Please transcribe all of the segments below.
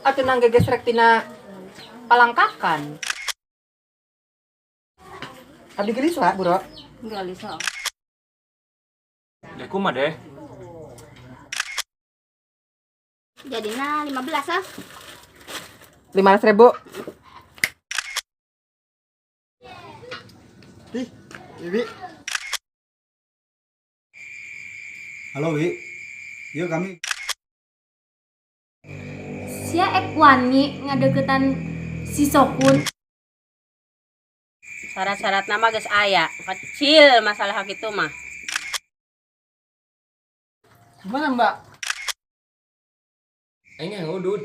Atuh nang gegesrek tina palangkakan. Abdi gelis lah, Bro. Gelis oh. Deh kumaha deh? Jadina 15 ah. 500.000. Ih, Ibi. Halo Wi, yuk kami. Sia ek wani ngadeukeutan si Sokun. Syarat-syarat nama geus aya, kecil masalah kitu mah. Gimana, Mbak? Aing yang udud.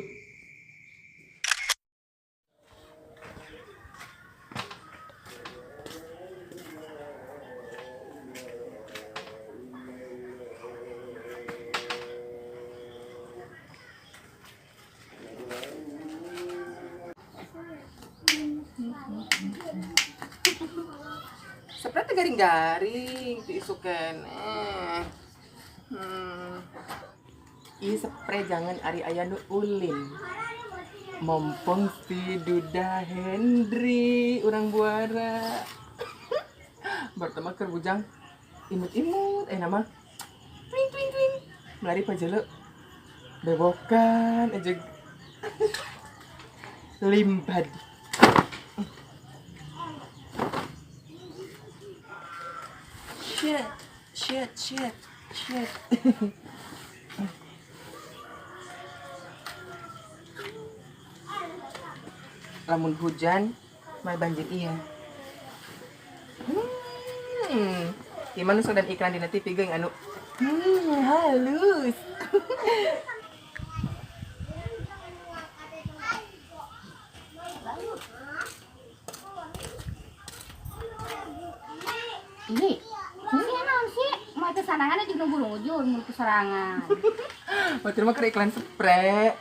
Seperti garing-garing ti isukan. Ih, spray jangan ari aya nu ulin. Mompong si Duda Hendri urang buara. Bertema keur bujang imut-imut nama twing twing twing. Melari pajele. Bebokan aja. Limbad. Shit, shit, shit, shit. Lamun hujan, mai banjir iya. Gimana dan iklan di TV geng anu halus. Ini. Ini naon sih? Mau ke sarangan aja nunggu ujur, mau ke sarangan. Batur mah keur iklan spray.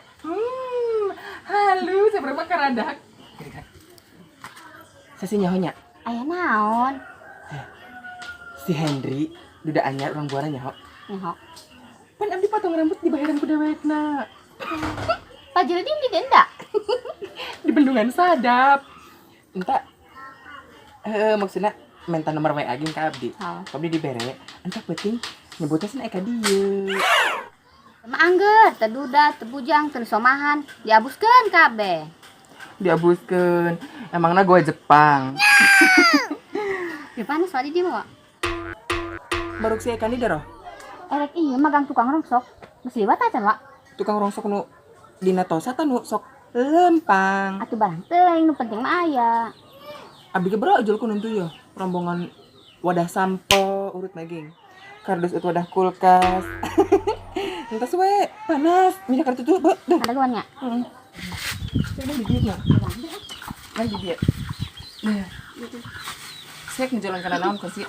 Halus seberapa keradak. Sesi nyaho nya. Aya naon? Si Henry duda anyar urang buara nyaho. Nyaho. Pan abdi potong rambut dibayaran ku dewekna. Pak Jildin di denda. Di bendungan sadap. Entah maksudnya minta nomor WA ging ka abdi. Oh. Abdi dibere, entah penting nyebutnya sih eka dieu. Sama angger, teu duda, teu bujang, teu somahan, diabuskeun kabeh. Diabuskeun. Emangna gua Jepang. Di panas wadi di mah. Baruk si Eka ni daroh. Erek iya magang tukang rongsok. Geus liwat acan, Wak. Tukang rongsok nu dina tosa ta nu sok lempang. Atuh barang teuing nu penting mah aya. Abdi ge bro ujul ku nuntu ya. Rombongan wadah sampo urut maging. Kardus ut wadah kulkas. Entas we, panas. Minyak kartu tuh, duh. Ada guannya. Heeh. Ini di dieu nya. Nah, di dieu. Nah. Saya ngejalan kana naon sih?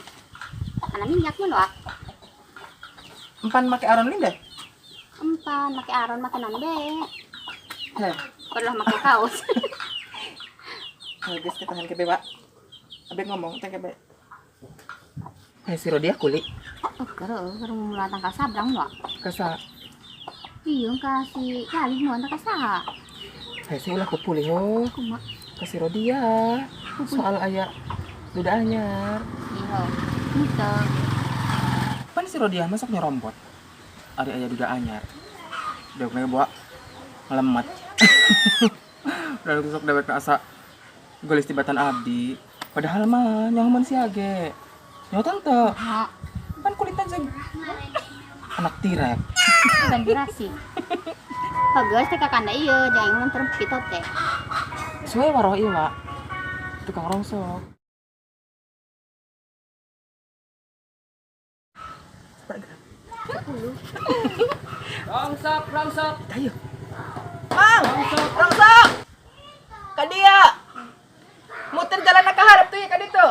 Kana minyak mun, Wak. Empan make aron linda? Empan make aron make naon be. Heh. Perlu make kaos. Heh, geus ketahan kebe, Pak. Abe ngomong teh kebe. Heh, si Rodia kuli. Oh, keur mulatang ka sabrang, Wak. Kasa. Iya, kasih kali nu ka saha? Heh, si ulah kupuli ho. Kumaha? Ka si Rodia. Soal aya duda anyar. Iya. Henteu. Pan si Rodia masuk nyorompot. Ari aya duda anyar. Dewek bawa ngelemat. Udah sok dewek asa gelis tibatan abdi. Padahal mah nyaho si age. Nyaho tante. Ha. Pan kulitnya jeung anak tirek. Bukan durasi. Bagus teh kakanda ieu jangan nonton pitot teh. Suwe waroh ieu, Wak. Tukang rongsok. Rongsok, rongsok. Ayo. Mang, rongsok. Ka dia. Muter jalan ka hareup tuh ya ka ditu.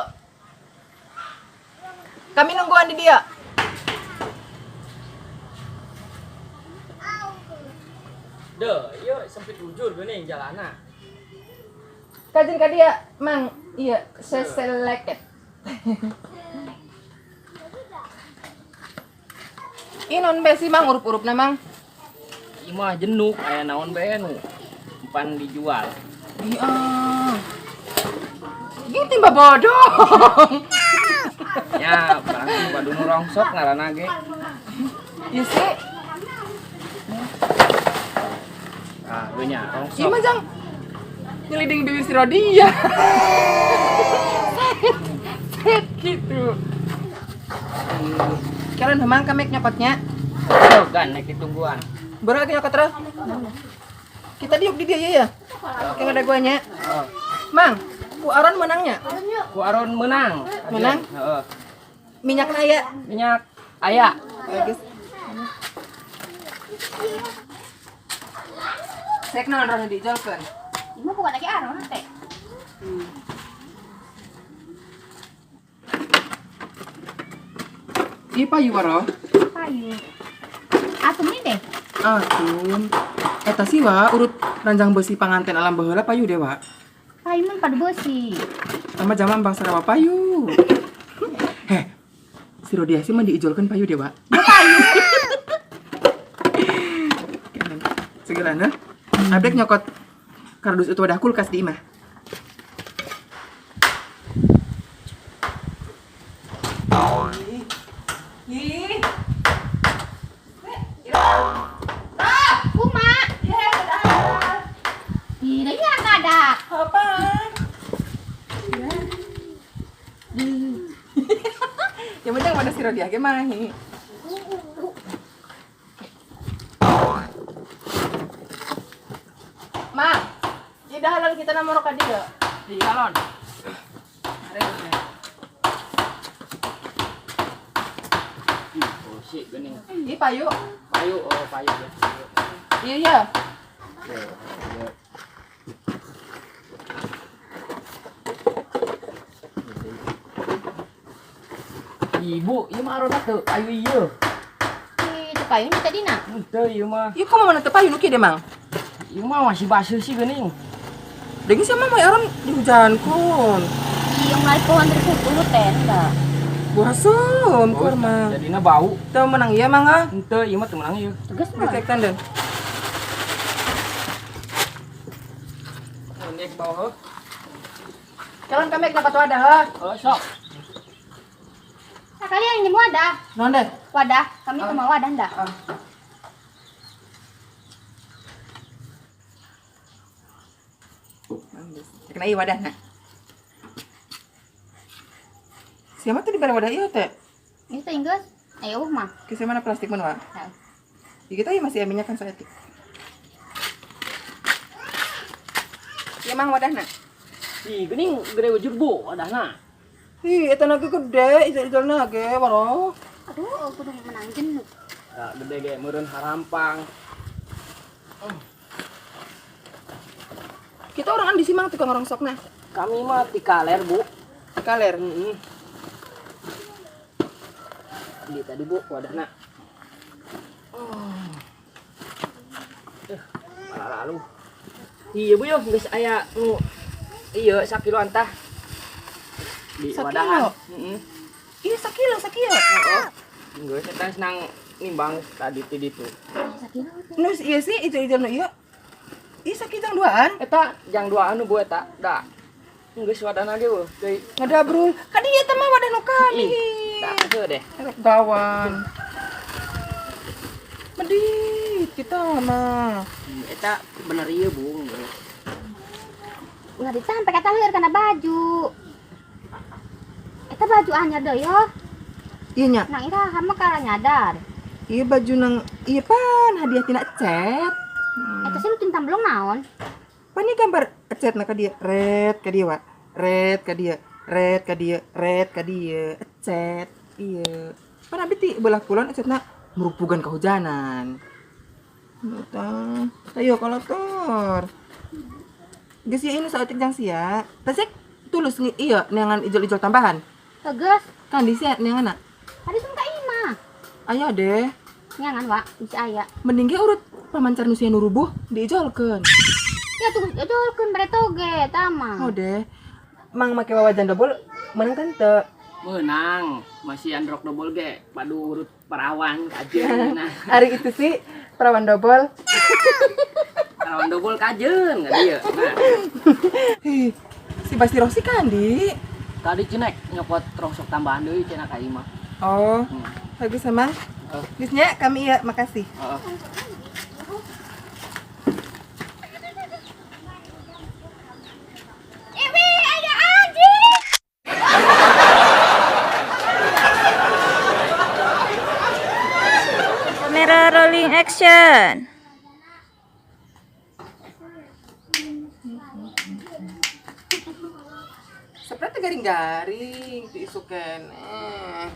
Kami nungguan di dia. Duh, ieu sempit ujur geuning jalana. Kajin ka dia, Mang. Iya, seseleket. Ih, non be sih, Mang, urup-urupna, Mang. Ieu mah jenuk, aya naon bae nu. Pan dijual. Iya. Ini timba bodong. Ya, barang timba nu rongsok ngaranna ge. Iya sih. Ah, ieu nya rongsok. Iya mah jang. Nyeliding bibir si Rodia. Set, set gitu. Kalian hemang kamek nyokotnya. Oh, gan naik ditungguan. Baru lagi nyokot terus. Kita diuk di dia ya ya. Kayak ada guanya. Mang, ku Aron menangnya. Ku Aron menang. Menang? Heeh. Minyak aya. Minyak aya. Bagus. Sek naon roh diijolkeun? Ieu mah bukan lagi Aron teh. Ih payu waro. Payu. Atum nih deh. Atum. Eta sih wa urut ranjang besi panganten alam baheula payu deh wa. Payu mun pada besi. Sama zaman bangsa rawa payu. Heh. Si Rodia sih mah diijolkeun payu deh wa. Payu. Segala nah. Abdek nyokot kardus itu wadah kulkas di imah. Ih. Kuma. Ih, da ieu ada. Apaan? Yang penting pada si Rodia ge mah. Ma, tidak halal kita nomor ka dia. Di galon. Oh, sih geuning. Ih, payu. Payu, oh payu. Iya, iya. Ibu, ieu mah arona teu payu ieu. Ih, teu payu nya tadi na. Henteu ieu mah. Ieu kumaha mana teu payu nu kieu deh, Mang? Ieu mah masih baseuh sih geuning. Denging sama mau Aron dihujankeun. Ih, yang naik pohon terpukul teh enggak. Buasem kur mah. Jadina bau. Teu menang ieu Mang ah. Henteu ieu mah teu menang ieu. Tegas mah. Geus tanda. Nek bau heuh. Calon kami kenapa tuh ada heuh? Oh, sok. Nah, kalian ini wadah. Naon deh? Wadah, kami tuh mau wadah enggak? Ah. Kena ieu wadah na. Siapa tuh diberi wadah ieu teh? Ini teh geus. Ayo mah. Kisah mana plastik mana, Wak? Nah. Di kita ya masih ada minyak kan saya tik. Ya mang wadahna. Ih, geuning gede ujur bu wadahna. Ih, eta na gede, ijol-ijolna ge waro. Aduh, kudu menang jenuh. Nah, gede ge meureun harampang. Kita orang di Simang tukang rongsokna. Kami mah ti kaler, Bu. Kaler. Heeh. Di tadi Bu wadahna. Oh. Malah lalu. Iya Bu yo geus aya nu ieu sakilo antah. Di Sakilo? wadahan. Heeh. Iya sakilo, sakilo. Heeh. Geus eta senang nimbang tadi ti ditu. Sakilo. Nu iya sih ijol-ijol nu ieu. Ih sakit jang duaan. Eta jang duaan nu Bu eta. Da. Geus wadahna ge eueuh deui. Ngadabrul. Ka dieu teh mah wadah nu kami. Ih, tak heueuh deh. Erek gawan. Medit kita mah. Eta bener ieu Bu. Geus. Ulah disampe kata heur kana baju. Eta baju anyar deui yo. Iya nya. Nang iraha mah kala nyadar. Iya baju nang iya pan hadiah tina cet. Eta sih nu tintang belum naon? Pan ini gambar cet na ka dieu. Red ka dieu wa. Red ka dieu. Red ka dieu. Red ka dieu. Cet. Iya. Pan abi ti belah kulon cetna merupugan kehujanan. Eta. Ayo kolotor. Geus ieu nu saeutik jang sia. Tasek tulus ngi iya neangan ijol-ijol tambahan. Tegas. Kan di sia neangan Tadi sun ka imah. Ayo deh. Nyangan wa, bisa aya. Mending ge urut pamancar nu sia nu rubuh diijolkeun. Ya tuh ijolkeun bare toge eta mah. Oh deh. Mang make wawajan dobol menang tante. Menang, masih androk dobol ge padu urut perawan kajeun nah. Hari itu sih perawan dobol. Lawan dobol kajeun ka dieu. Nah, Hih, si Basti Rosi kan di. tadi cinek nyokot rongsok tambahan deui cenah ka imah. Oh, Hmm. bagus emang. Oh. Geusnya kami ya, makasih. Heeh. Iwi, aya anjing. Kamera rolling action. Seperti garing-garing ti isuk keneh.